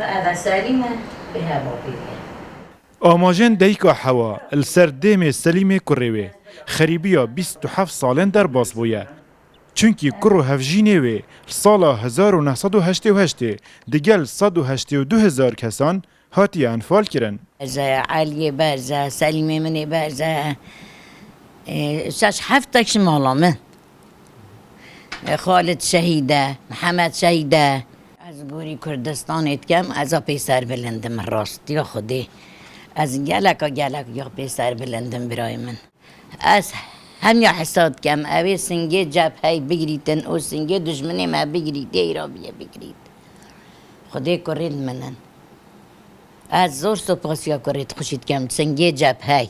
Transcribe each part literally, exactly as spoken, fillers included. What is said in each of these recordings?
Eve Selîm e, bi heva pê ye. Amajên dayika Hewa li ser dêmê Selîmê kurê wê xerîbiya bîst û heft salên derbas bûye. Çunkî kur û hevjînê wê li sala hezar û neh sed û heştê û heştê digel sed û heştê û du hezar kesan hatiye enfal kirin. Ez e Eliyê Berz e, Selîmê min ê Berz e. E, şeş heft tek ji mala min. E, Xalid şehîd e, Mihemed şehîd e. Ez gorî Kurdistanê dikem, ez a pê serbilind im, rastiya Xwedê. Ez geleka, gelek ya pê serbilind im, birayê min. Ez hemiya hesa dikem, ew ê singê cepheyê bigirîtin û singê dijminê me bigirît, ê îrabiyê bigirît. Xwedê kurê min in. Ez zor sopasiya kurê xwe jî dikem, singê cepheyê.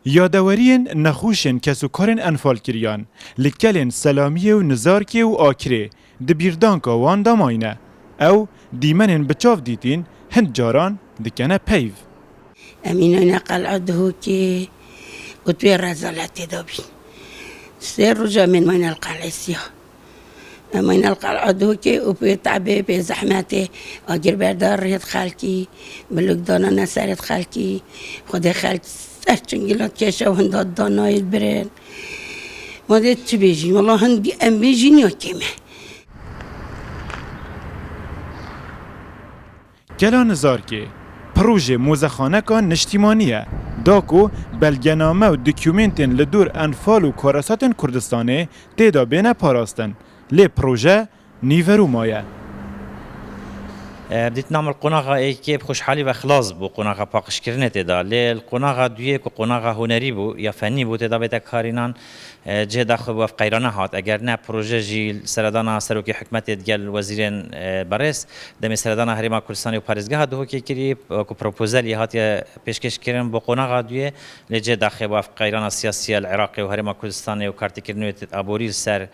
Yadeweriyên nexweşên kesûkarên enfalkiriyan li kelên Selamiyê û Nizarkê û Akirê di bîrdanka wan de mayne. Ew dîmenên bi çav dîtîn hin caran dikene peyv. Em înayne qel'a Duhokê û tu yê rezaletê de bîn. Sê roja em ê mayne li qel'ê siya. Em mayne li qel'a Duhokê û pê tebê, pê zehmetê, agir berdar rêd xelkî, bilûk danane serêd xelkî. Xwedê xelk ser çingila keşa winda danayê birin. Ma dê çi bêjî? Wala hindî em bêjîn ya kêm e. Kela Nizarkê, projê mozexaneka niştîmanî ye, da ku belgename û dokûmentên li dor enfal û karasatên Kurdistanê tê de bêne parastin, lê proje nîverû maye. E, dîtina min li qonaxa êkê bi xweşhalî ve xilas bû, qonaxa paqijkirinê tê de. Lê li qonaxa duyê ku qonaxa hunerî bû ya fenî bû, tê de bête karînan, e, cihê daxwe bi ev qeyrane hat. Eger ne proje jî seredana serokê hikûmetê digel wezîrên, e, berêz demê seredana Herêma Kurdistanê û parêzgeha Duhokê kirî, ku propozelî hatiye pêşkêş kirin bo qonaxa duyê, lê cihê daxwe bi ev qeyrana siyasî ya li Iraqê û Herêma Kurdistanê û kartêkirinê wê aborî li ser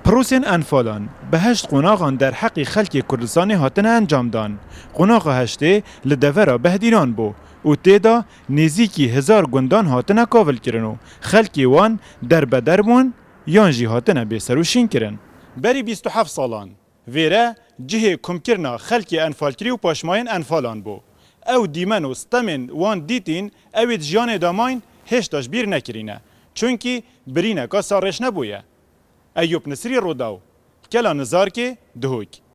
Prosên enfalan bi heşt qonaxan derheqî xelkê Kurdistanê hatine encamdan. Qonaxa heştê li devera Behdîran bû û tê de nêzîkî hezar gundan hatine kavilkirin û xelkê wan derbeder bûn yan jî hatine bêserûşînkirin. Berî bîst û heft salan vêre cihê komkirina xelkê enfalkirî û paşmayên enfalan bû. Ew dîmen û stemên wan dîtîn, ew ê di jiyanê de mayîn, hêşta ji bîr nekirîne. Çunkî birîneka serrêş nebûye. Eyûp Nisrî, Rûdaw, Kela Nizarkê, Duhok.